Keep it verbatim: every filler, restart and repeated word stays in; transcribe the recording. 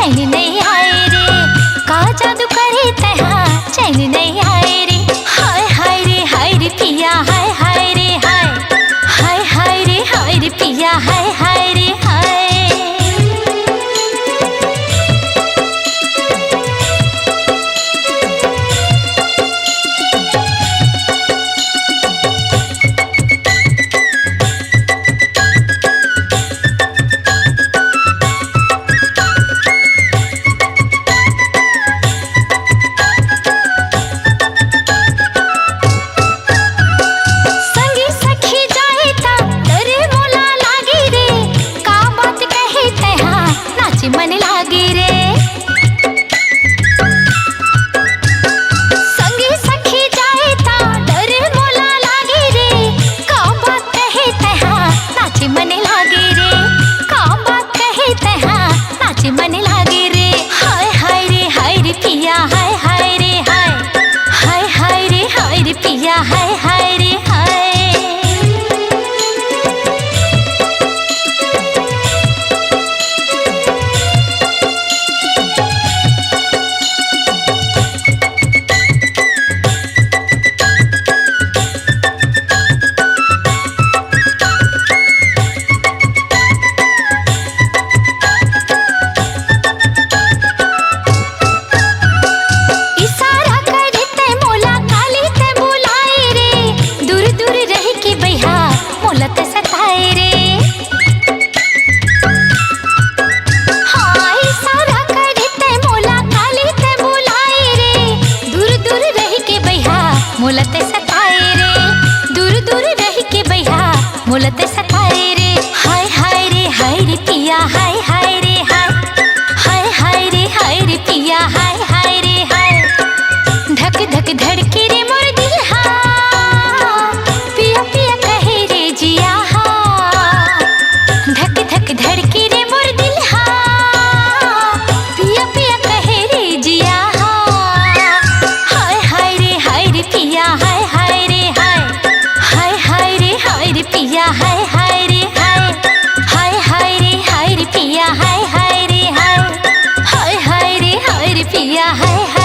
चैन नइ आए रे, का जादू करे तैं हा, चैन नइ आए रे। हाय हाय रे हाय रे पिया, हाय हाय रे हाय, हाय हाय रे हाय रे पिया, हाय हाय रे हाय। संगी सखी जाए ता डर मोला लागे रे, का बात कहे तैं हा नाचे मन लागे रे। संगी सखी जाए ता डर मोला लागे रे, का बात कहे तैं हा नाचे मन लागे रे, का बात कहे तैं हा नाचे मन लागे रे। हाय हाय रे हाय रे पिया, हाय हाय रे हाय, हाय हाय रे हाय रे पिया, हाय हाय रे हाय। इशारा करे तैं मोला, काली तैं बुलाए रे, दूर दूर रहि के बइहा मोला तैं सताए रे। हाँ, इशारा करे तैं मोला, काली तैं बुलाए रे, दूर दूर रहि के बइहा मोला तैं सताए रे, दूर दूर रहि के बइहा मोला तैं सताए रे। हाय हाय रे हाय रे पिया, हाय हाय रे हाय, हाय हाय रे हाय रे पिया, हाय हाय रे हाय। धक धक धड़के रे मोर दिल हा, पिया पिया कहे रे जिया हा। धक धक धड़के रे मोर दिल हा, पिया पिया कहे रे जिया हा। हाय हाय रे हाय रे पिया, हाय हाय रे हाय, हाय हाय रे हाय रे पिया, हाय हाय रे हाय, हाय हाय रे हाय रे पिया, हाय हाय रे हाय, हाय हाय रे हाय रे पिया, हाय हाय।